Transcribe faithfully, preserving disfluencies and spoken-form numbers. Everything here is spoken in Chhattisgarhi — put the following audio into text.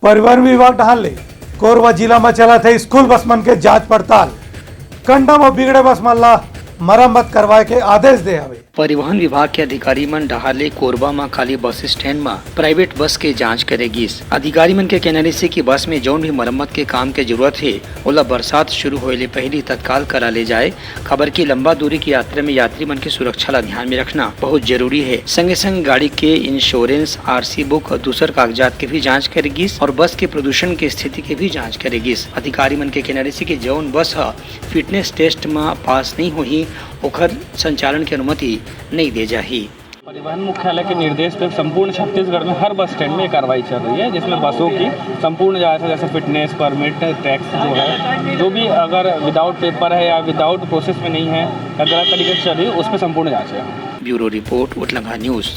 परिवहन विभाग डहार ले कोरबा जिला म चलत हे स्कूल बस मन के जांच पड़ताल। कंडम अउ बिगड़े बस मन ला मरम्मत करवाए के आदेश दे हवे। परिवहन विभाग के अधिकारी मन डहार ले कोरबा म खाली बस स्टैंड म प्राइवेट बस के जांच करे गिस। अधिकारी मन के कहना रहिसे कि बस में जौन भी मरम्मत के काम के जरूरत हे, ओला बरसात शुरू होए ले पहिली तत्काल करा ले जाए, काबर कि लंबा दूरी के यात्रा में यात्री मन के सुरक्षा ला ध्यान में रखना बहुत जरूरी हे। संगे संग गाड़ी के इंश्योरेंस, आरसी बुक अउ दूसर कागजात के भी जांच करे गिस अउ बस के प्रदूषण के स्थिति के भी जांच करे गिस। अधिकारी मन के कहना रहिसे कि जौन बस ह फिटनेस टेस्ट म पास नहीं होही, ओखर संचालन के अनुमति नहीं दे जाही। परिवहन मुख्यालय के निर्देश पे संपूर्ण छत्तीसगढ़ में हर बस स्टैंड में ये कार्रवाई चल रही है, जिसमें बसों की संपूर्ण जांच है, जैसे फिटनेस, परमिट, टैक्स जो है, जो भी अगर विदाउट पेपर है या विदाउट प्रोसेस में नहीं है या गलत तरीके से चल रही है, उस पर संपूर्ण जांच है। Bureau report, Utlanga news.